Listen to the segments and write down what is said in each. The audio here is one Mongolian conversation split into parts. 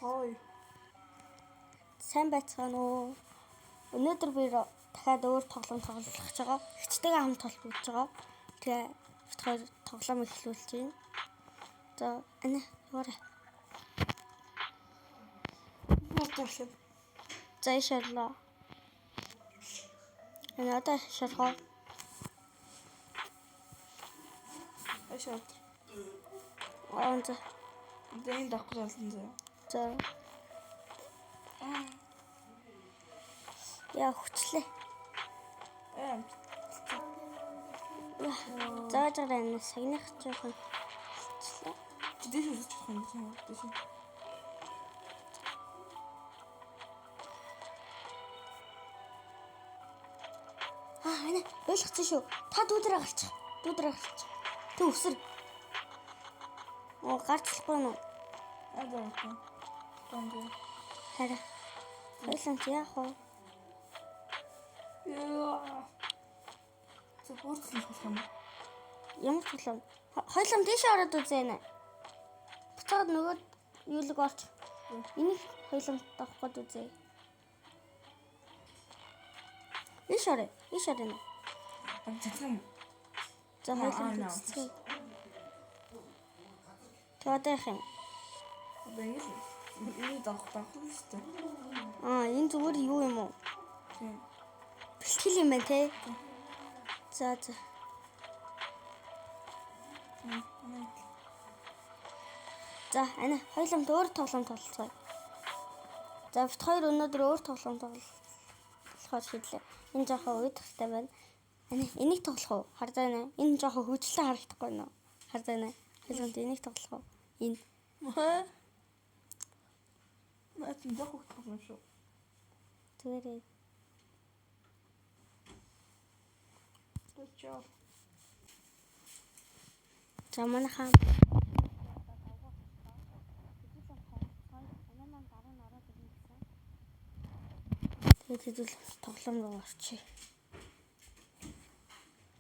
Хой. Сайн байцгаана уу? Өнөөдөр би дахиад өөр тоглоом тоглох гэж байгаа. Хичтэйгээ хамт холбогдож байгаа. Тэгээ бид хоёр тоглоом эхлүүлж байна. За, ана яваарай. Мартарлаа. За, ишэрлээ. Ана одоо шархоо. Ашаад. Аа, за. Энэ давхар алсан заа. За. Яа, хүчлээ. Аа. За, жаарай энэ сагных жоохон хүчлээ. Чи дэш үзэж чадах юм чинь. Дэш. Аа, энэ ойлгосон шүү. Та дүүдрээ гарчих. Дүүдрээ гарчих. Тэг өсөр. Оо, гарч болохгүй нь. Аа за. Тонго. Хараа. Ойлонч яах вэ? Яа. За бүрдэл болох юм. Ямар тоглоом? Хоёлом тийшээ ороод үзээнэ. Буцаад нөгөө юулыг орч. Энийг хоёлом давах гээд үзье. Ийш орё. Ийш орё. Амжиглан. За хоёлом үзье. Тэг одоо яах юм? Одоо ингэ л энэ давах л шүү дээ. Аа, энэ зүгээр юу юм уу? Тийм. Бэлтгэл юм байна те. За за. За, ана хоёлом өөр тоглоом тоглолцгоё. За, бит хоёр өнөөдөр өөр тоглоом тоглохоор шийдлээ. Энэ жоохон уйдгартай байна. Ана энийг тоглох уу? Хардаа нэ. Энэ жоохон хөвчлээ харагдахгүй нөө. Хардаа нэ. Хоёлом энийг тоглох уу? Энэ. Наад нь жоох хөөх юм шүү. Тэгээрээ. Тэчээ. За, манайхаа тэгээд хэдүүл тоглоом руу орчих.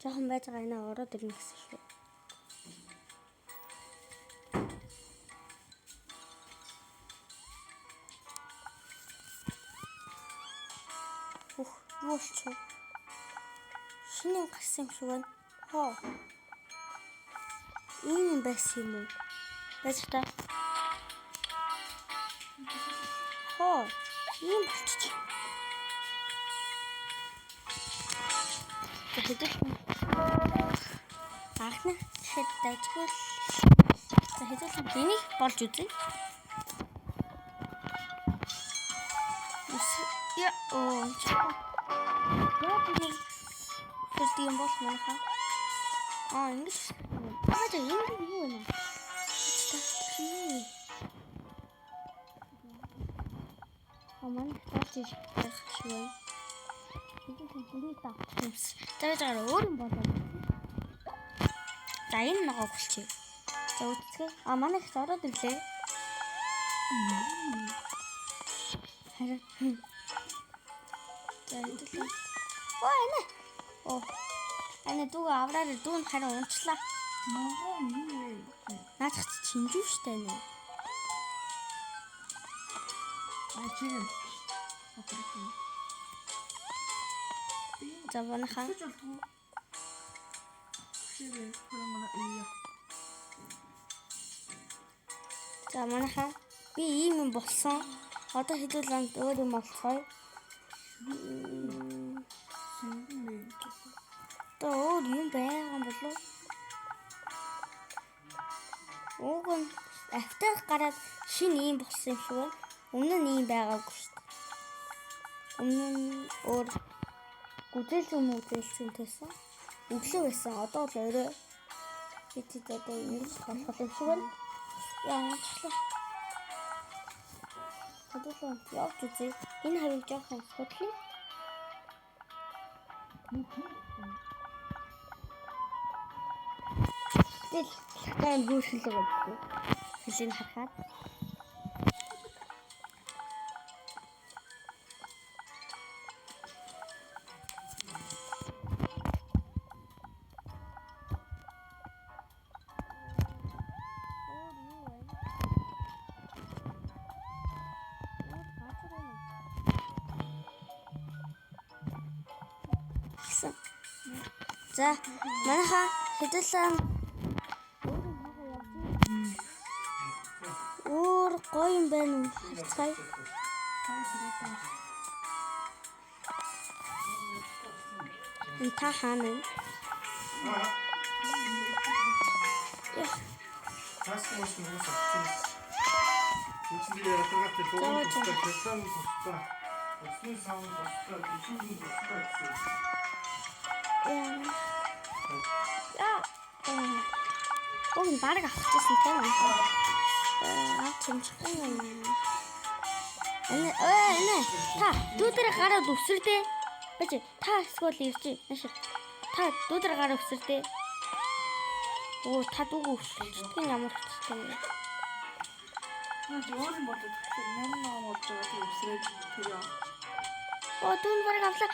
Жохон байж байгаа энэ ороод ирнэ гэсэн шүү. Үх, юу болчих вэ? Шинэ юм гарсан юм шиг байна. Хоо. Ийм юм байсан юм уу? Байж та. Хоо, ийм болчих. За хэдүүл анхны хэд дажгүй л. За хэдүүл энийг болж үзье. Я оо. Яа би тэр юм бол манайхаа. Аа, ингэж. Аа, за энэ юу вэ? Чи. Аа, манай таарч ирэх шиг байна. Хэдүүл энийг давах юмс. За жаар өөр юм болоо. За энэ ногоог болчих. За үтцгээ. А манай их ороод ирлээ. Харин. За хэдүүл. Оо энэ. Оо. Ана дүүг авраар дүүн харин унчлаа. Ногоо юу вэ? Наадах чи чинжүү штэ нэ. Аа чи. За манайхаа. Гэж болдгоо. Ширээ хөрөнгө ия. За манайхаа би ийм юм болсон. Одоо хэдүүл амт өөр юм болцгоё. Одоо өөр юм байгаа юм болов? Уг нь автах гараад шинэ ийм болсон юм шиг байна. Өмнө нь ийм байгаагүй шүү дээ. Өмнө нь өөр гүзээлзэн мүзээлзэн байсан. Өглөө байсан. Одоо л орой. Бид хэд одоо ингэж тоглох юм шиг байна. Яа, онцлоо. Хэдүүлээ явж үзье. Энэ хавийг жоохон судлаа. Тэгэл лахтай гүйшил байгаа. Хөлийг харахад. Өөр юу вэ? За манайха хэдүүлээ өөр гоё юм байна уу? Харцгаая. Энэ та хаана вэ? Тас маш нэг савцсан. Үндсэндээ ятгаад дууг тустай, кристалл тустай. Усны сав тустай, төсвийн тустай гэсэн. Яа. Яа. Уг нь бараг авчихсан тийм үү? Авч юмчихгүй юм. Энэ энэ та дүүдэр гараад өсөрдөө. Бач та эсвэл ирж. Нааш. Та дүүдэр гараад өсөрдөө. Оо та дүүг өсөрчдөг нь ямар хэцүү юм бэ? Наа чи өөр юм бодод тэгэхээр 8 ном болж байгаа тийм өсрээд тэр яа. Оо дүүн бараг авлаа.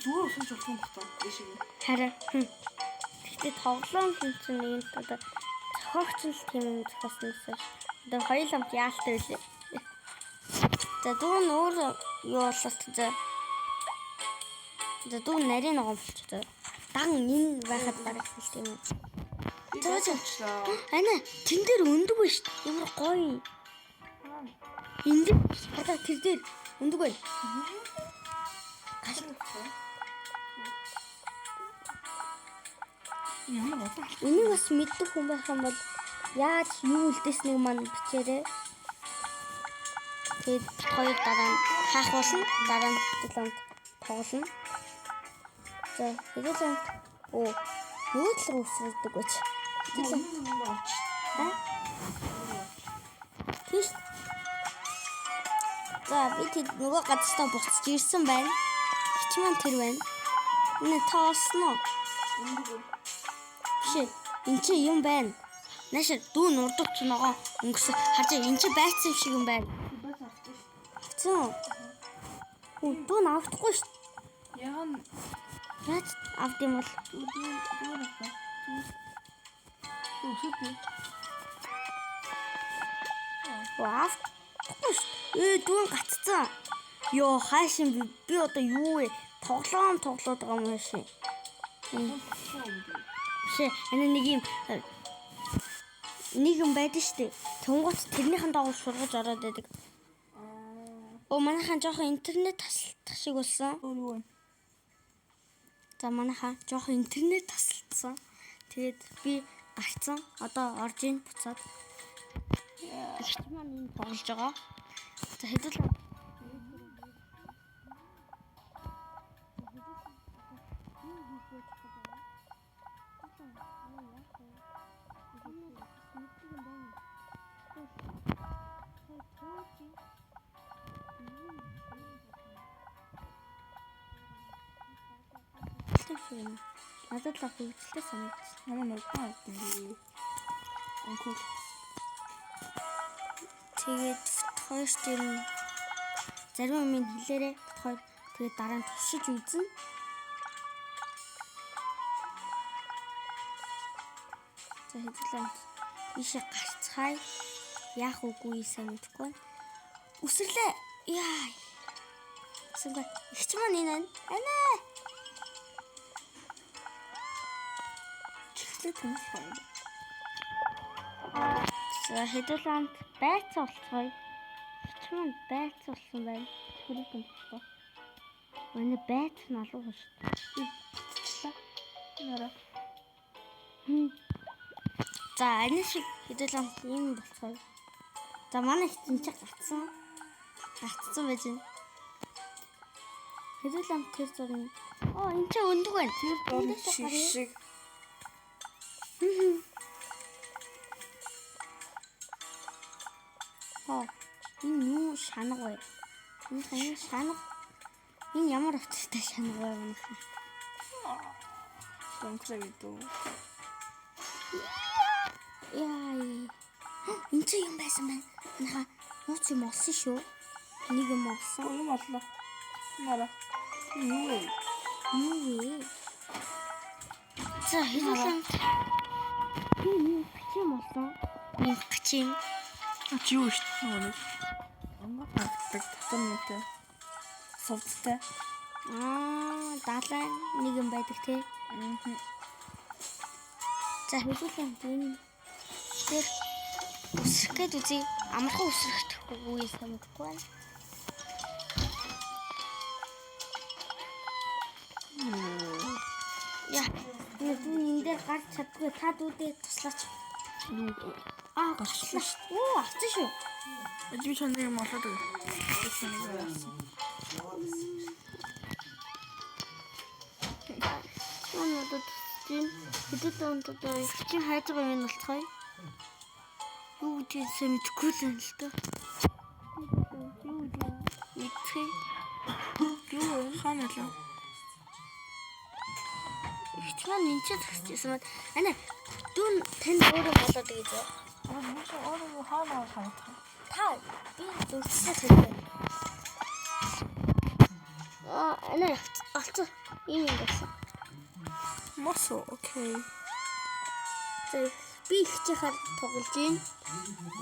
Зүгээр өсөж болох юм багтаа. Ийшээ. Харин. Гэхдээ тоглоом юм чинь нэг нь одоо зохиогч нь л тийм юм зохиосон гэсэн ш. Одоо хоёул хамт яалтай байлээ. За дүү нь өөр юу болоод за. За дүү нь нарийн ногоон болчих за. Дан энэ байхад бараг л тийм юм. За зовчлаа. Ана тэн дээр өндөг байна шүү дээ. Ямар гоё юм. Энэ дээр хадаа тэр дээр өндөг байна. Ямар одоо Энийг бас мэддэг хүн байх юм бол яаж юу үлдээснийг маань бичээрэй. Тэгээд бит хоёр дараа нь хаах болно. Дараа нь хэдүүлээ тоглоно. За хэдүүлээ оо нөгөө тал руу өсөрдөг байж. Хэдүүлээ аа тийш. За би тэд нөгөө газартаа буцаж ирсэн байна. Хич маань тэр байна. Энэ та олсон уу? Биш ээ. Энд чи юм байна. Наашаа дүү нурдаг ч ногоо өнгөрсөн. Харж энэ чи байцсан юм шиг юм байна. Бац авчих шүү. Авцсан уу? Үу дүү нь авахгүй шүү. Яа н Яаж авд юм бол дүү дүү авах. Дүү өсөд. Үу авахгүй шүү. Ээ дүү нь гаццсан. Йоо хаашин би одоо юу вэ? Тоглоом тоглоод байгаа юм хаашин. Биш ээ. Ана нэг юм нэг юм байдаг шүү дээ. Тэнгуут тэрнийхэн дагуу шургаж ороод байдаг. Оо манайхан жоохон интернет тасалдах шиг болсон. Өөр юу вэ? За манайхаа жоохон интернет тасалдсан. Тэгээд би гарцсан. Одоо орж ийн буцаад. Ихч маань энэ тоглож байгаа. За хэдүүл шиг юм. Надад л хөвгөлтэй санагдсан. Ямар нурдан авдаг юм бэ? Онкол. Тэгээд бит хоёрт ер нь зарим юм хэлээрээ бит хоёр тэгээд дараа нь туршиж үзнэ. За хэдүүлээ ийшээ гарцгаая. Яах үгүй сайн мэдэхгүй байна. Үсрэрлээ. Яа. Үсрэнгүй. Игч маань энэ байна. Анаа. Чихлээ тэнэл байна. За хэдүүлээ хамт байцаа олцгоё. Игч маань байцаа болсон байна. Тэрийг юм болоо. Манай байц нь алуу шүү дээ. Нара. За энэ шиг хэдүүл хамт ийм болцгоё. За манай их энэ чи гацсан. Гацсан байж байна. Хэдүүл хамт тэр зурна. Оо энэ чи өндөг байна. Тэр дор Эндээс шиг гаръя. шиг. Оо энэ юу шанаг вэ? Энэ энэ шанаг. Энэ ямар утгатай шанаг вэ манайха? Донклаа гэдэг. Яа. Энэ чи юм байсан байна. Манайха нууц юм олсон шүү. Нэг юм олсон. Юм оллоо. Нара. Юу вэ? Юу вэ? За хэдүүлээ хамт би нэг гачин болсон. Нэг гачин. А чи юу шүү дээ? Нөгөө нэг. Онгод авдаг татар муутай. Сувдтай. Аа, далайн нэг юм байдаг тий. Мм. За хэдүүлээ энэ дээр үсрэх гээд үзье. Амархан үсрэхгүй юм санагдахгүй байна. Яа, энэ дүү энэ дээр гарч чаддгүй. Та дүүдээ туслаач. Аа, гарчлаа шүү. Оо, авсан шүү. Би чанд юм олоод өг. Би чанд юм олсон. Юу надад тийм хэдүүлээ одоо чи хайж байгаа юм болцгоё. Юу гэдгийг сайн мэдэхгүй л байна л да. Юу гэдэг мэдхээ. Юу вэ? Хаана лээ? Ихч маань энэ ч зогсчихсан байна. Ана дүүн танд өөрөө болоод гэж юу? Аа, мөн чи өөрөө хаана харагдах юм? Та би зурцсан хэрэгтэй. Аа, ана олцсон. Ийм юм болсон. Мосо, окей. За би ихчийнхаар тоглож гин.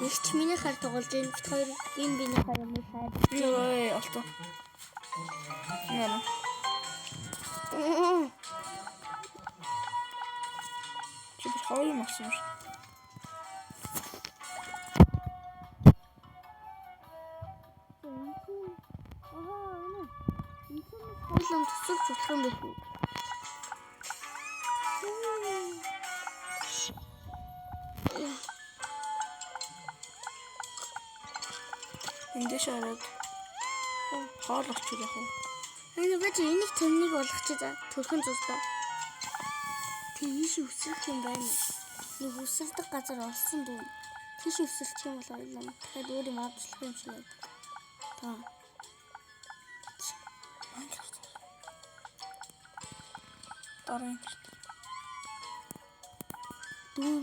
Ихч минийхаар тоглож гин. Бит хоёр бин бинийхаар юм хайр. Йой, олтоо. Нэр. Чи би хоёр юм олсон юм шиг. Хойлон тусалж болох юм байна. Эндээс ороод хоол очиж явах уу? Энэ бач энийг таныг болгочих за төрхөн зуздаа. Тэг ийш үсрэх юм байна. Нэг үсэрдэг газар олсон дүү. Тийш үсэрчих юм бол ойлоо. Дахиад өөр юм авчлах юм шиг байна. Та. Minecraft. Дараа. Дүү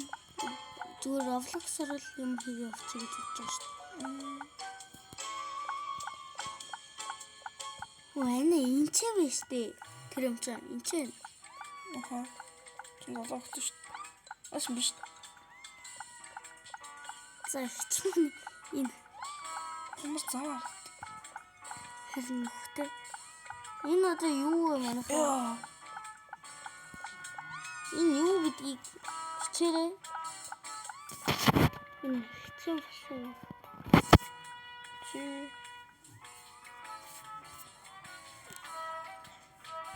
зүгээр Roblox-оор л юм хийгээ явчих гэж бодож байгаа шүү дээ. Өө ана энэ ч биш дээ. Тэр юм чинь энэ ч. Аха. Чи болоо өгсөн шүү дээ. Аш биш. За хичмэн энэ Ямар зам харин нөхтэй. Энэ одоо юу вэ манайхаа? Яа. Энэ юу гэдгийг хичээрэй. Энэ хэцүү болсон. Чи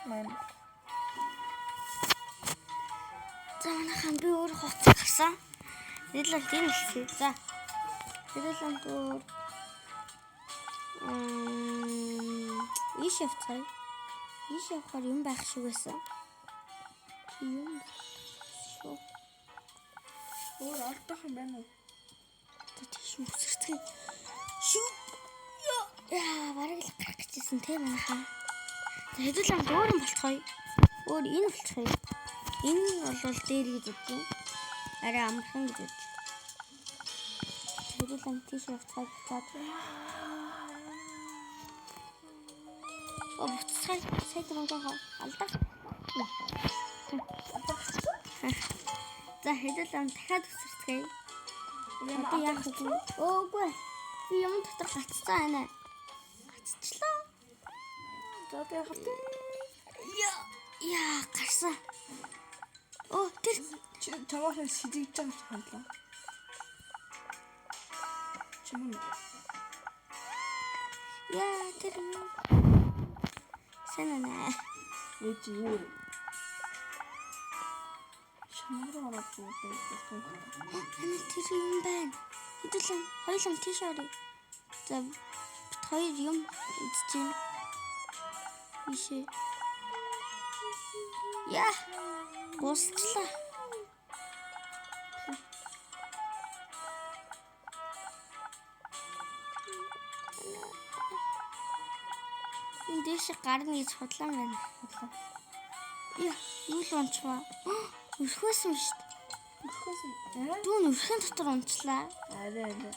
Мэн. За манайхаа би өөр хувцас гарсан. Нийлэн тийм л. За. Нийлэн өөр ийш явцгаая. Ийш явахаар юм байх шиг байсан. Юм шүү. Өөр алдах юм байна уу? Одоо тийш үсэрцгээе. Шүү. Яа, бараг л гарах гэжсэн те манайхаа. За хэдүүл амт өөр юм болцгоё. Өөр энэ болцгоё. Энэ бол дээр гэж бодсон. Арай амархан гэж бодож. Хэдүүл амт тийш явцгаая буцаад. О буцацгаая. Сайн дургуй алдах. За хэдүүл амт дахиад үсэрцгээе. Одоо яах вэ? Өөгүй. Би юм дотор гацсан байна. Гацчлаа. За тэг яах вэ? Яа, яа, гарсан. Оо, тэр Чи чамаас шижигж байгаа юм шиг хандлаа. Чи мөн яа, тэр юм. Санана. ээж юу вэ? Шамруу ороод байх юм. Ана тэр юм байна. Хэдүүлэн хоёулан тийш оръё. За, бит хоёр юм идэж байна. Ийшээ. Яа. Гусчлаа. Энэ дээш гарна гэж худлаа байна. Яа, юу л унчваа? Өрхөөсөн шүү дээ. Өрхөөс Дүүн өрхийн дотор унчлаа. арай арай.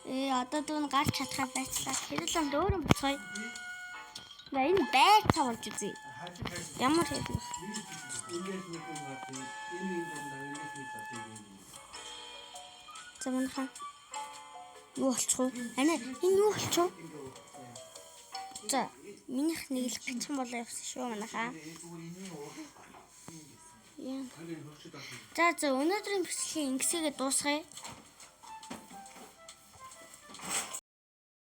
Ээ, одоо дүүн гарч чадхаа байцлаа. Хэрэлэн өөр юм буцгаая. За энэ байр цаа болж үзье. Ямар хэрэг вэ? За манайхаа юу болчих вэ? Ана энэ юу болчих вэ? За Минийх нэг л гачин болоо явсан шүү манайхаа. Яа. За за, өнөөдрийн бичлэгийг ингэсээгээ дуусгая.